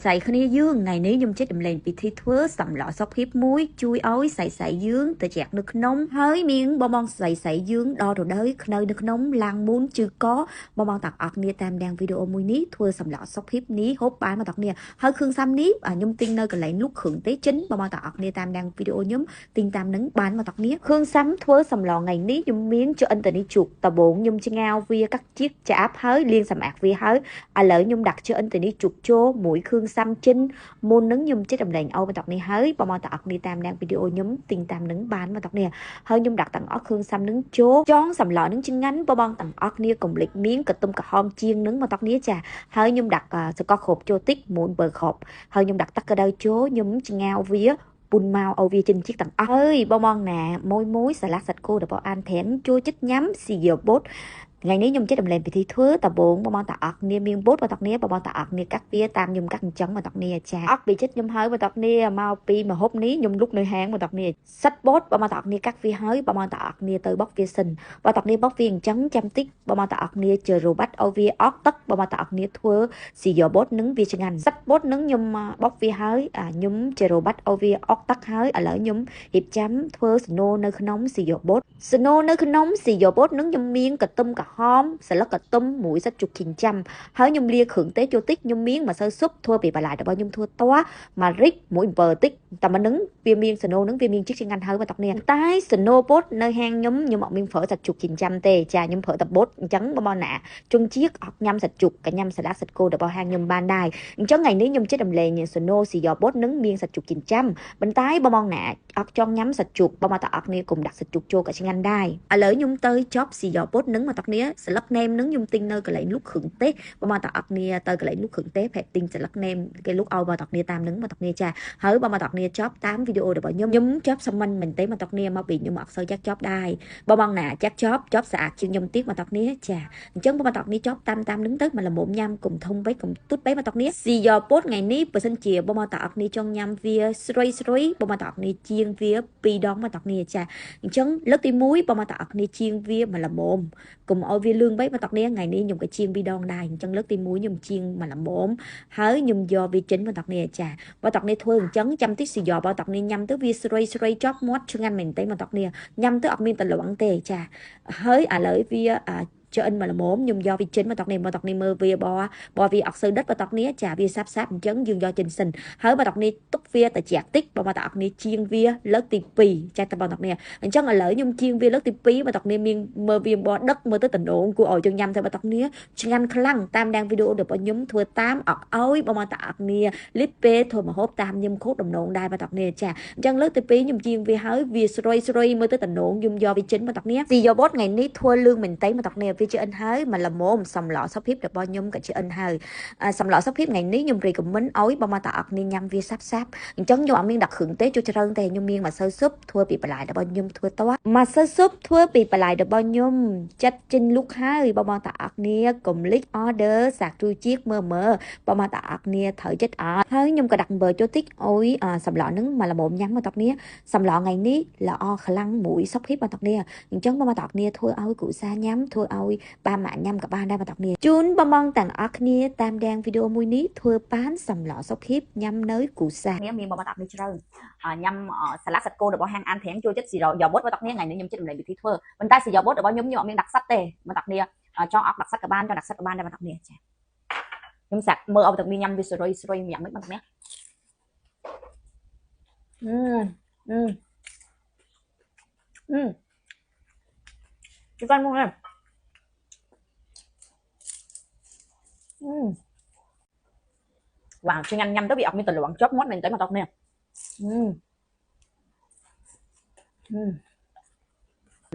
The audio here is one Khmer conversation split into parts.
សៃគ្នាយើងថ្ងៃនេះខ្ញុំចិត្តតម្លែងពិធីធ្វើសម្លសុខភាពមួយជួយឲ្យសៃសៃយើងទៅជាក់នៅក្នុងហើយមានបងបងសៃសៃយើងដល់រដូវខ្នៅនៅក្នុងឡាំងមូនជឺកបងបងទាំងអស់គ្នាតាមដានវីដេអូមួយនេះធ្វើសម្លសុខភាពនេះហូបបានមកទាំងគ្នាហើយគ្រឿងសាំនេះខ្ញុំទិញនៅកន្លែងលក់គ្រឿងទេចិនបងបងទាំងអស់គ្នាតាមដានវីដេអូខ្ញុំទិញតាមនឹងបានមកទាំងគ្នាគ្រឿងសាំធ្វើសម្លថ្ងៃនេះខ្ញុំមានជអិនតនីជូកដបងខ្ញុំឆ្ងាវវាកាក់ជាតិចាបហើយលាងសម្អាតវាហើយឥឡូវខ្ញុំដាក់ជអិនតនីជូកចូលមួយគ្រឿងសាំចិនមុននឹងខ្ញុំចិត្តតម្លែងឲ្យបន្តនេះហើយបងប្អូនទាំងអស់គ្នាតាមដានវីដេអូខ្ញុំទិញតាមនឹងបានបន្តនេះហើយខ្ញុំដាក់ទាំងអស់គ្រឿងសាំនឹងចូលចងសម្លនឹងឆ្ងាញ់បងប្អូនទាំងអស់គ្នាកុំលេចមានកតុំក្រហមជាងនឹងបន្តនេះចាហើយខ្ញុំដាក់សកគ្រាប់ចូលតិចមួយបើគ្រាប់ហើយខ្ញុំដាក់ទឹកក្តៅចូលខ្ញុំឆ្ងាវវាពុនមកឲ្យវាចិនជីកទាំងអស់ហើយបងបងណាមួយមួយសាឡាសាត់គោរបស់អានត្រែងចូលចិត្តញ៉ាំស៊ីយោបូតថ្ងៃនេះខ្ញុំចិត្តតម្លែងពិធីធ្វើដបងបងបងតាអស់គ្នាមានបូតបងតាគ្នាបងបងតាអស់គ្នាកាត់វាតាមខ្ញុំកាត់អញ្ចឹងបងតាគ្នាចាអត់ពីចិត្តខ្ញុំហើយបងតាគ្នាមកពីមហូបនេះខ្ញុំលុកនៅហាងបងតាគ្នាសិតបូតបងបងតាអស់គ្នាកាត់វាហើយបងបងតាអស់គ្នាទៅបុកវាសិនបងតាគ្នាបុកវាអញ្ចឹងចាំតិចបងបងតាអស់គ្នាជើរបាត់ឲ្យវាអស់ទឹកបងបងតាអស់គ្នាធ្វើស៊ីយោបូតនឹងវាឆ្ងាញ់សិតបូតនឹងខ្ញុំបុកវាហើយខ្ញុំជើរបាត់ឲ្យវាអស់ទឹកហើយឥឡូវខ្ញុំរៀបចាំធ្វើសណូនៅក្នុងស៊ីយោបូតសណូនៅក្នុងស៊ីយោបូតនឹងខ្ញុំមានកតុំក្រហមស្លឹកកតុំមួយសិតជុកជីងចាំហើយខ្ញុំលាគ្រឿងទេសចូលតិចខ្ញុំមានម្សៅស៊ុបធ្វើពីបន្លែរបស់ខ្ញុំធ្វើតួម៉ារិចមួយអំពិលតិចតែមិននឹងវាមានសណូនឹងវាមានជីកឆ្ងាញ់ហើយបងប្អូនតែសណូពុតនៅហាងខ្ញុំខ្ញុំអត់មានប្រើសាច់ជុកជីងចាំទេចាខ្ញុំប្រើតែបុតអញ្ចឹងបងប្អូនណាជុងជាអត់ញ៉ាំសាច់ជុកក៏ញ៉ាំសាឡាសាច់គោរបស់ហាងខ្ញុំបានដែរអញ្ចឹងថ្ងៃនេះខ្ញុំចិត្តរំលែងសណូស៊ីយ៉បុតនឹងមានសាច់ជុកជីងចាំប៉ុន្តែបងប្អូនណាអត់ចង់ញ៉ាំសាច់ជុកបងប្អូនតាអត់គ្នាកុំដាក់សាច់ជុកចូលក៏ឆ្ងាញ់ដែរឥឡូវខ្ញុំទៅចប់ស៊ីយ៉បុតនឹងមកតាគ្នាស្លឹកណែមនឹងខ្ញុំទិញនៅកន្លែងលក់គ្រឿងទេសបងប្អូនតាអត់គ្នាទៅកន្លែងលក់គ្រឿងទេសប្រែទិញស្លឹកណែមគេលក់ឲ្យបងតាគ្នាតាមនឹងមកតាគ្នាចាហើយបងប្អូនតាគ្នាចប់តាមវីដេអូរបស់ខ្ញុំខ្ញុំចប់សមមិនមែនទេមកតាគ្នាមកពីខ្ញុំអត់សូវចាក់ចប់ដែរបងបងណាចាក់ចប់ចប់ស្អាតជាងខ្ញុំទៀតមកតាគ្នាចាអញ្ចឹងបងប្អូនតាគ្នាចប់តាមតាមនឹងទៅមកល្មមញ៉ាំកុំធំពេកកុំទុតពេកមកតាគ្នាស៊ីយ៉ពោតថ្ងៃនេះបើសិនជាបងប្អូនតាអត់គ្នាចង់ញ៉ាំវាស្រុយស្រុយបងប្អូនតាអត់គ្នាជាងវា2ដងមកតាគ្នាចាអញ្ចឹងលើកទី1បងប្អូនតាអត់គ្នាជាងវាមកល្មមកុំឲ្យវាលឿងពេកមកតាគ្នាថ្ងៃនេះខ្ញុំក៏ជាង2ដងដែរអញ្ចឹងលើកទី1ខ្ញុំជាងមកល្មមហើយខ្ញុំយកវាចេញមកតាគ្នាចាបងតាគ្នាធ្វើអញ្ចឹងចាំតិចស៊ីយ៉បងតាគ្នាញ៉ាំទៅវាស្រុយស្រុយចប់មាត់ឆ្ងាញ់មែនទេមកតាគ្នាញ៉ាំទៅអត់មានតលងទេចាហើយឥឡូវវាចអិនមកល្មមខ្ញុំយកវាចិនមកតនេះមកតនេះមើលវាបបវាអត់សូវដិតបតនេះចាវាសាប់សាប់អញ្ចឹងយើងយកចិនសិនហើយបតនេះទុកវាទៅជាតិចបតនេះជាងវាលើកទី2ចាតបតនេះអញ្ចឹងឥឡូវខ្ញុំជាងវាលើកទី2បតនេះមានមើលវាបដឹកមើលទៅតំណងគួរឲ្យយើងញ៉ាំទៅបតនេះឆ្ងាញ់ខ្លាំងតាមដានវីដេអូរបស់ខ្ញុំធ្វើតាមអត់ឲ្យបតនេះលីពេលធ្វើម្ហូបតាមខ្ញុំខូចតំណងដែរបតនេះចាអញ្ចឹងលើកទី2ខ្ញុំជាងវាហើយវាស្រុយស្រុយមើលទៅតំណងខ្ញុំយកវាចិនបតនេះស៊ីយោបតថ្ងៃនេះធ្វើលឿងមែនតើបតនេះវាជាអិនហើយមកល្មមសម្លសុភាពរបស់ខ្ញុំក៏ជាអិនហើយសម្លសុភាពថ្ងៃនេះខ្ញុំ recommend ឲ្យបងប្អូនតាអត់គ្នាញ៉ាំវាសាប់សាប់អញ្ចឹងខ្ញុំអត់មានដាក់គ្រឿងទេចូលច្រើនទេខ្ញុំមានម្សៅស៊ុបធ្វើពីបន្លែរបស់ខ្ញុំធ្វើតម្សៅស៊ុបធ្វើពីបន្លែរបស់ខ្ញុំចិត្តចិនលុកហើយបងប្អូនតាអត់គ្នាកុំលិច order សាក់ជួយជាតិមើមើបងប្អូនតាអត់គ្នាត្រូវចិត្តអត់ហើយខ្ញុំក៏ដាក់អំបិលចូលតិចអុយសម្លនឹងមកល្មមញ៉ាំមកតាគ្នាសម្លថ្ងៃនេះល្អខ្លាំងមួយសុភាពបងតាគ្នាអញ្ចឹងបងប្អូនតាគ្នាធ្វើឲ្យគ្រួសារញ៉ាំធ្វើឲ្យបាម៉ាក់ញ៉ាំក៏បានដែរបងប្អូនជូនបងបងទាំងអស់គ្នាតាមដានវីដេអូមួយនេះធ្វើបានសម្លសុភាពញ៉ាំនៅគូសាមានបងប្អូនទាំងច្រើនញ៉ាំសាឡាត់សាច់គោរបស់ហាងអានត្រែងចូលចិត្តស៊ីយ៉បុតបងប្អូនថ្ងៃនេះខ្ញុំចិត្តរំលែកវិធីធ្វើប៉ុន្តែស៊ីយ៉បុតរបស់ខ្ញុំខ្ញុំអត់មានដាក់សាច់ទេបងប្អូនចង់អត់ដាក់សាច់ក៏បានចង់ដាក់សាច់ក៏បានដែរបងប្អូនចាខ្ញុំសាក់មើលឲ្យបងប្អូនញ៉ាំវាស្រុយស្រុយយ៉ាងម៉េចបងប្អូនអឺអឺអឺជិះមកនេះវ៉ាវឆ្ងាញ់ញ៉ាំទៅវាអត់មានតលងជាប់មាត់មែនទេមកតនេះ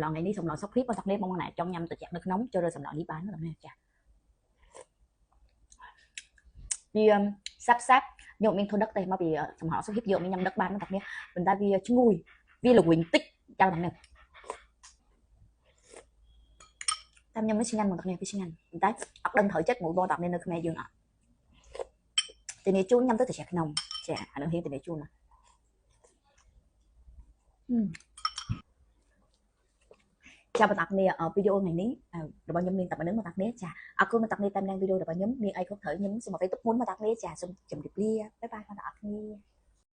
ឡងថ្ងៃនេះសម្លសុខភាពបងតនេះបងណាចង់ញ៉ាំត្រជាក់នៅក្នុងចូលរើសម្លនេះបានបងនេះចាវាសាប់សាប់យកមានធន់ដឹកទេមកពីសម្លសុខភាពយកមានញ៉ាំដឹកបានបងតនេះប៉ុន្តែវាឈ្ងុយវាល្វិញតិចចាំបងនេះតាមខ្ញុំនេះឆ្ងាញ់បងតនេះវាឆ្ងាញ់ប៉ុន្តែអត់ដឹងត្រូវចិត្តមួយបងតនេះនៅខ្មែរយើងអត់ធានាជូនញ៉ាំទៅត្រជាក់ក្នុងចាអានឹងហ៊ានធានាជូនណា ចាបងប្អូនវីដេអូថ្ងៃនេះរបស់ខ្ញុំមានតែប៉ុណ្្នឹងបងប្អូនចាអរគុណបងប្អូនតាមដានវីដេអូរបស់ខ្ញុំមានអីខុសត្រូវខ្ញុំសូមអភ័យទោសមុនបងប្អូនចាសូមជម្រាបលាបាយបាយបងប្អូន។